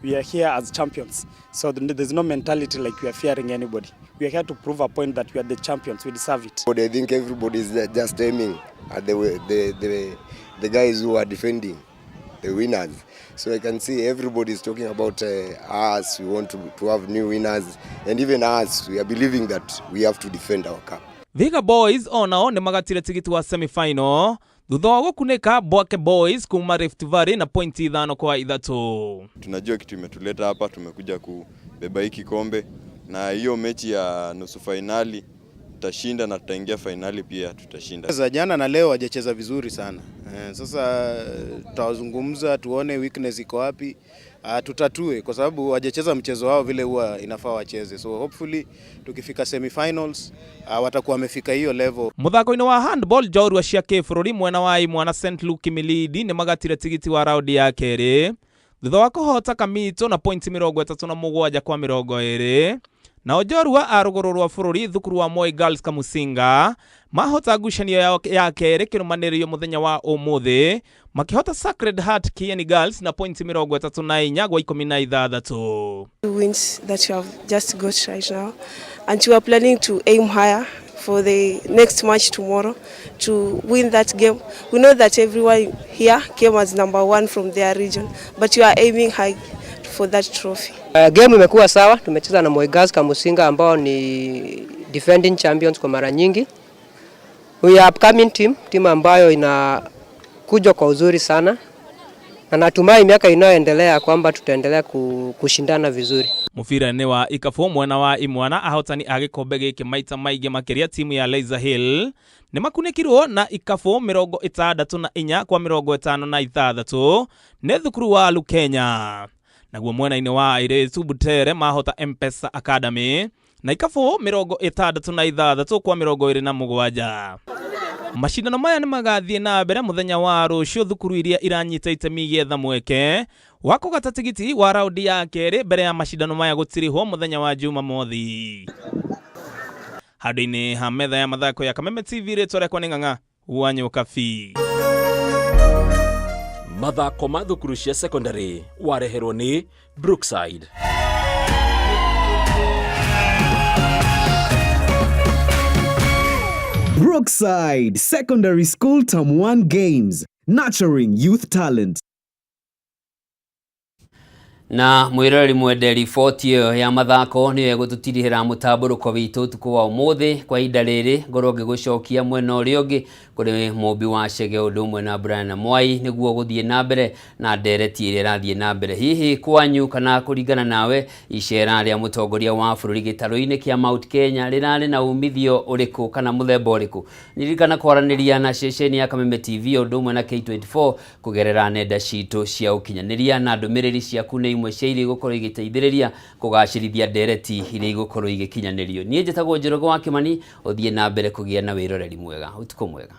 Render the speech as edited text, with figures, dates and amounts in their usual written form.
We are here as champions, so there's no mentality like we are fearing anybody. We are here to prove a point that we are the champions. We deserve it. But I think everybody is just aiming at the guys who are defending the winners. So I can see everybody is talking about us. We want to have new winners, and even us, we are believing that we have to defend our cup. Vihiga Boys onao nĩ magatire tigiti wa semi-final thutha wa gũkunĩka Bwake Boys kuma Rift Valley na pointi 5-3. Tunajua kitu imetuleta hapa, tumekuja kubeba hii kikombe, na hiyo mechi ya nusu fainali tutashinda na tutaingia fainali pia tutashinda. Za jana na leo hajacheza vizuri sana. Sasa tutawazungumza tuone weakness iko wapi, tutatue kwa sababu hajacheza mchezo wao vile huwa inafaa wacheze. So hopefully tukifika semifinals, watakuwa wamefika hiyo level. Muthako-inĩ wa handball njorua cia kĩbũrũri mwena wa imwana St Luke Milidi nĩ magatire tigiti wa raundi ya kerĩ thutha wa kũhota Kamito na pointi 37-20. Nao njorua a rũgũrũ rwa bũrũri thukuru wa Moi Girls Kamusinga mahota ngucanio yao ya kerĩ kĩrũmanĩrĩrio mũthenya wa ũmũthĩ makĩhota Sacred Heart Kieni Girls na pointi 34-16. Wins that you have just got right now, and you are planning to aim higher for the next match tomorrow to win that game. We know that everyone here came as number 1 from their region, but you are aiming high for that trophy. Game imekuwa sawa, tumecheza na Moi Girls Kamusinga ambao ni defending champions kwa mara nyingi. We are upcoming team, timu ambayo inakuja kwa uzuri sana. Na natumai miaka inayoendelea kwamba tutaendelea kushindana vizuri. Mũbira-inĩ wa ikabu mwena wa imwana ahotani a gĩkombe gĩkĩ maita maingĩ makĩria timu ya Laser Hill nĩ makunĩkirwo na ikabu 64-56 nĩ thukuru wa Lukenya. Naguo mwena-inĩ wa airĩtu Butere mahota M-Pesa Academy na ikabu 66-27. Mashindano maya nĩ magathiĩ na mbere mũthenya wa rũciũ thukuru iria iranyita itemi igĩetha mweke wa kũgata tigiti wa raundi ya kerĩ mbere ya mashindano maya gũtirihwo mũthenya wa Jumamothi. Handũ-inĩ ha metha ya mathako ya Kameme TV rĩtwa rĩakwa nĩ Ng'ang'a wa Nyokabi. Mathako ma thukuru cia secondary wareherwo nĩ Brookside. Brookside Secondary School Term 1 Games, nurturing youth talent. Na mwiroreri mwende riboti ĩyo ya mathako nĩyo ĩgũtũtirihĩra mũtambũrũko witũ ũtukũ wa ũmũthĩ. Kwa ihinda rĩrĩ ngorwo ngĩgũcokia mwena ũrĩa ũngĩ kũrĩ Mũmbi wa Chege ũndũ ũmwe na Brian na Mwai nĩguo gũthiĩ na mbere na ndereti ĩrĩa ĩrathiĩ na mbere. Hihi kwanyu kana kũringana nawe icera rĩa mũtongoria wa bũrũri gĩtarũ-inĩ kĩa Mount Kenya rĩrarĩ na umithio ũrĩkũ kana mũthemba ũrĩkũ? Ririkana kwaranĩria na ceceni ya Kameme TV ũndũ ũmwe na K24 kũgerera nenda citũ cia ũkinyanĩria na ndũmĩrĩri ciaku nĩ imwe cia iria igũkorwo igĩteithĩrĩria kũgacĩrithia ndereti iria igũkorwo igĩkinyanĩrio. Niĩ njĩtagwo Njoroge wa Kĩmani, ũthiĩ na mbere kũgĩa na wĩroreri mwega. Ũtukũ mwega.